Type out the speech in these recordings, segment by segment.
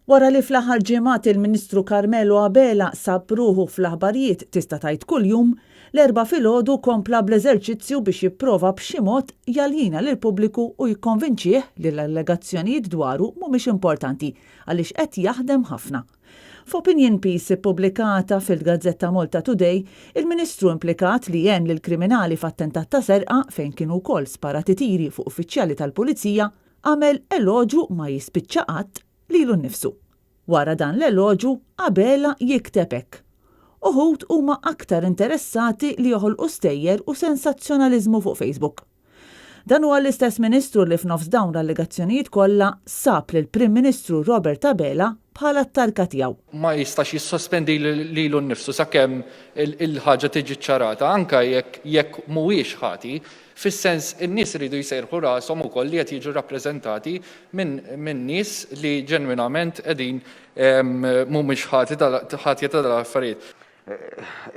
Wara li fl-aħħar ġimgħat il-Ministru Carmelo Abela sab ruħu fl-aħbarijiet tista' tgħid kuljum, l-Erbgħa filgħodu kompla bl-eżerċizzju biex jipprova b'xi mod jaljina lill-pubbliku u jikkonvinċih li l-allegazzjonijiet dwaru mhumiex importanti għaliex qed jaħdem ħafna. F'opinion piece ippubblikata fil-gazzetta Malta Today, il-Ministru implikat li għen lill-kriminali f'attentat ta' serqa fejn kienu wkoll sparati tiri fuq uffiċjali tal-Pulizija, għamel eloġju ma jispiċċa qatt lilu nnifsu. Wara dan l-eloġju, Abela jikteb hekk, Uħud huma aktar interessati li joħolqu stejjer u sensazzjonaliżmu fuq Facebook. Dan huwa l-istess Ministru li f'nofs dawn l-allegazzjonijiet kollha sab lill-Prim Ministru Robert Abela bħala t-tarka tiegħu. Ma jistax jissospendi lilu nnifsu sakemm il-ħaġa tiġi ċċarata, anke jekk jekk mhuwiex ħati. Fis-sens in-nies iridu jsejrħu rashom ukoll li qed jiġu rappreżentati minn minn nies li ġenwinament qegħdin mhumiex ħati ħatja ta' dal-affarijiet.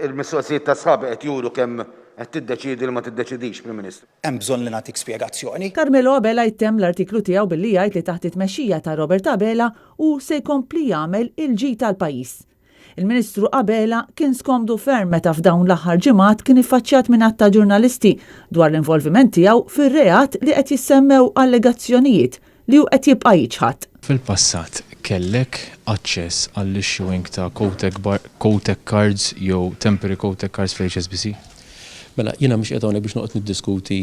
Il-mistoqsijiet ta' sħabi qed juru kemm qed tiddeċiedi li ma tiddeċidix, Prim Ministru. Hemm bżonn li nagħtik spjegazzjoni. Carmelo Abela jtemm l-artiklu tiegħu billi jgħid li taħt it-tmexxija ta' Robert Abela hu se jkompli jagħmel il-ġid għall-pajjiż. Il-Ministru Abela kien skomdu ferm meta f'dawn l-aħħar ġimgħat kien iffaċċjat minn għadd ta' ġurnalisti dwar l-involviment tiegħu fir-reat li qed jissemmew allegazzjonijiet li hu qed jibqa' jiċħad. Fil-passat kellek aċċess għall-issuing ta' Kotek cards jew temporary Kotek cards fl-HSBC? Mela, jiena mhux qiegħed hawnhekk biex noqgħod niddiskuti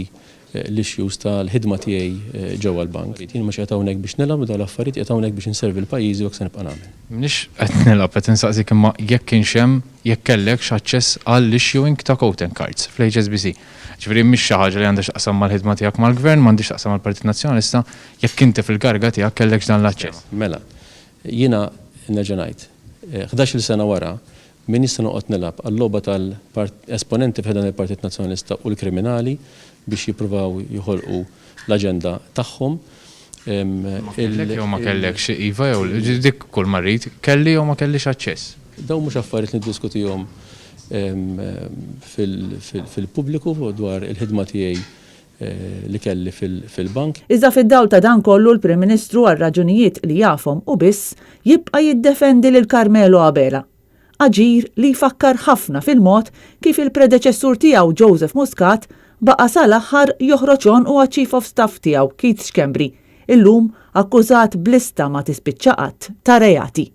l-issues tal-ħidma tiegħi ġewwa l-bank. Jien mhux qiegħed hawnhekk biex nilgħab b'dawn l-affarijiet, qiegħed hawnhekk biex inservi l-pajjiżi u hekk se nibqa' nagħmel. M'iniex qed nilgħab, qed insaqsik imma jekk kienx hemm, jekk kellekx aċċess għall-issuing ta' Kotek cards fl-HSBC. Jiġifieri mhix xi ħaġa li għandha x'taqsam mal-ħidma tiegħek mal-Gvern, m'għandhiex x'taqsam mal-Partit Nazzjonalista, jekk inti fil-kariga tiegħek kellekx dan l-aċċess. Mela, jiena nerġa' ngħid, ħdax-il sena wara, m'iniex se noqgħod nilgħab għal-logħba tal-esponenti fi ħdan il-Partit Nazzjonalista u l-kriminali biex jippruvaw joħolqu l-aġenda tagħhom. Ma kellek jew ma kellekx, iva jew le, dik kull ma rrid, kelli jew ma kellix aċċess. Dawn mhux affarijiet li niddiskutihom fil-pubbliku dwar il-ħidma tiegħi li kelli fil-bank. Iżda fid-dawl ta' dan kollu l-Prim Ministru għal raġunijiet li jafhom hu biss jibqa' jiddefendi lil Carmelo Abela. Aġir li jfakkar ħafna fil-mod kif il-predeċessur tiegħu Joseph Muscat baqa' sal-aħħar joħroġ għonqu għaċ-Chief of Staff tiegħu Keith Schembri, illum akkużat b'lista ma tispiċċa qatt ta' reati.